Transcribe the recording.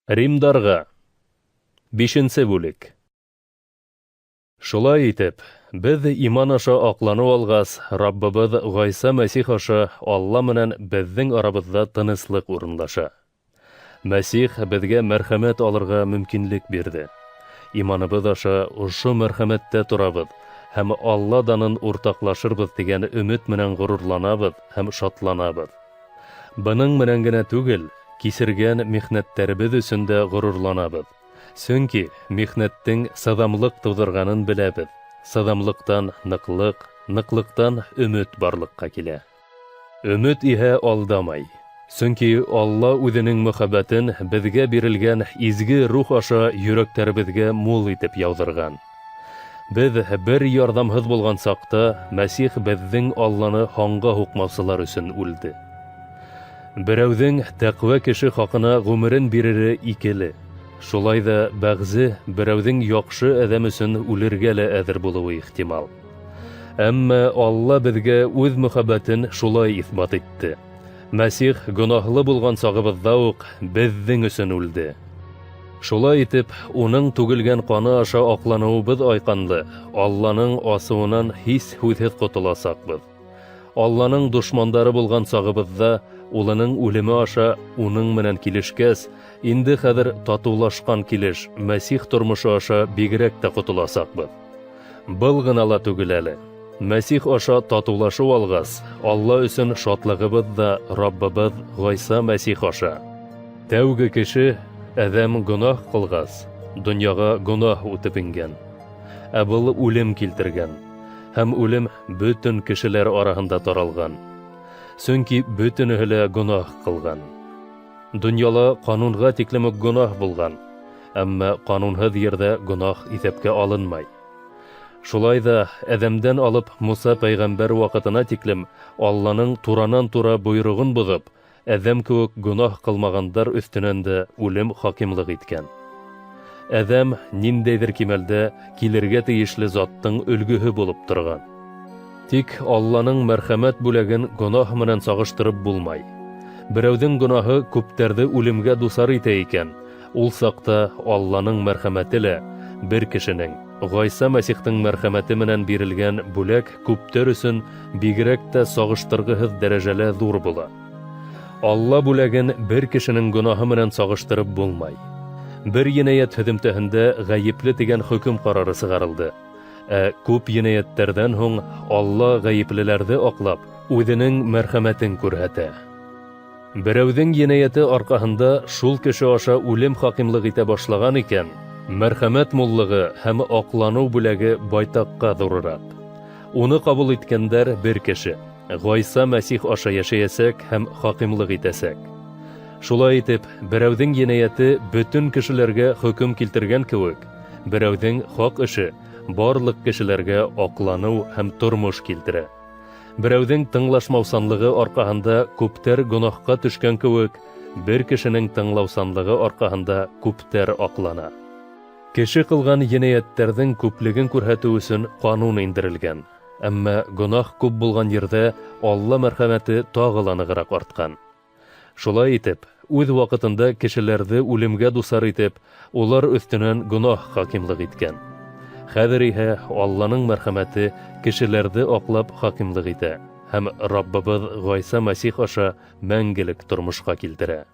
Римдарға. Бишенсе бүлек. Шулай итеп, беҙ иман аша аҡланыу алғас, Раббыбыҙ Ғайса Мәсих аша Алла менән беҙҙең арабыҙҙа тыныслыҡ урынлаша. Мәсих беҙгә мәрхәмәт алырға мөмкинлек бирҙе. Иманыбыҙ аша ошо мәрхәмәттә торабыҙ һәм Алла данын уртаҡлашырбыҙ тигән өмөт менән ғорурланабыҙ һәм шатланабыҙ. Бының менән генә түгел, кисергән михнәттәребеҙ өсөн дә ғорурланабыҙ. Сөнки михнәттең сыҙамлыҡ тыуҙырғанын беләбеҙ. Сыҙамлыҡтан ныҡлыҡ, ныҡлыҡтан өмөт барлыҡҡа килә. Өмөт иһә алдамай. Сөнки Алла үҙенең мөхәббәтен беҙгә бирелгән изге рух аша йөрәктәребеҙгә мул итеп яуҙырған. Беҙ бер ярҙамһыҙ булған саҡта Мәсих беҙҙең Алланы һанға һуҡмаусылар өсөн үлде. Берәүҙең тәҡүә кеше хаҡына ғүмерен бирере икеле. Шулай ҙа бәғзе берәүҙең яҡшы әҙәм өсөн үлергә лә әҙер булыуы ихтимал. Әммә Алла беҙгә үҙ мөхәббәтен шулай иҫбат итте. Мәсих гонаһлы булған сағыбыҙҙа уҡ беҙҙең өсөн үлде. Шулай итеп, уның түгелгән ҡаны аша аҡланыуыбыҙ айҡанлы, Алланың асыуынан һис һүҙһеҙ ҡотоласаҡбыҙ. Алланың дошмандары булған сағыбыҙҙа улының үлеме аша уның менән килешкәс, инде хәҙер татыулашҡан килеш Мәсих тормошо аша бигерәк тә ҡотоласаҡбыҙ. Был ғына ла түгел әле. Мәсих аша татыулашыу алғас, Алла өсөн шатлығыбыҙ ҙа Раббыбыҙ Ғайса Мәсих аша. Тәүге кеше Әҙәм гонаһ ҡылғас, донъяға гонаһ үтеп ингән. Ә был үлем килтергән. Һәм үлем бөтөн кешеләр араһында таралған. Сөнки бөтөнөһө лә гонаһ ҡылған. Донъяла ҡанунға тиклем үк гонаһ булған, әммә ҡанунһыҙ ерҙә гонаһ иҫәпкә алынмай. Шулай ҙа Әҙәмдән алып Муса пәйғәмбәр ваҡытына тиклем Алланың туранан-тура бойороғон боҙоп, Әҙәм кеүек гонаһ ҡылмағандар өҫтөнән дә үлем хакимлыҡ иткән. Әҙәм ниндәйҙер кимәлдә килергә тейешле заттың өлгөһө булып торған. Тик Алланың мәрхәмәт бүләген гонаһ менән сағыштырып булмай. Берәүҙең гонаһы күптәрҙе үлемгә дусар итә икән, ул саҡта Алланың мәрхәмәте лә бер кешенең, Ғайса Мәсихтең мәрхәмәте менән бирелгән бүләк күптәр өсөн бигерәк тә сағыштырғыһыҙ дәрәжәлә ҙур була. Алла бүләген бер кешенең гонаһы менән сағыштырып булмай. Бер енәйәт һөҙөмтәһендә ғәйепле тигән хөкөм ҡарары сығарылды. Ә күп енәйәттәрҙән һуң Алла ғәйеплеләрҙе аҡлап, үҙенең мәрхәмәтен күрһәтә. Берәүҙең енәйәте арҡаһында шул кеше аша үлем хакимлыҡ итә башлаған икән, мәрхәмәт муллығы һәм аҡланыу бүләге байтаҡҡа ҙурыраҡ. Уны ҡабул иткәндәр бер кеше, Ғайса Мәсих аша йәшәйәсәк һәм хакимлыҡ итәсәк. Шулай итеп, берәүҙең енәйәте бөтөн кешеләргә хөкөм килтергән кеүек, берәүҙең хаҡ эше барлыҡ кешеләргә аҡланыу һәм тормош килтерә. Берәүҙең тыңлашмаусанлығы арҡаһында күптәр гонаһҡа төшкән кеүек, бер кешенең тыңлаусанлығы арҡаһында күптәр аҡлана. Кеше ҡылған енәйәттәрҙең күплеген күрһәтеү өсөн ҡанун индерелгән. Әммә гонаһ күп булған ерҙә Алла мәрхәмәте тағы ла нығыраҡ артҡан. Шулай итеп, үҙ ваҡытында кешеләрҙе үлемгә дусар итеп, улар өҫтөнән гонаһ хакимлыҡ иткән. Хәҙер иһә Алланың мәрхәмәте кешеләрҙе аҡлап хакимлыҡ итә һәм Раббыбыҙ Ғайса Мәсих аша мәңгелек тормошҡа килтерә.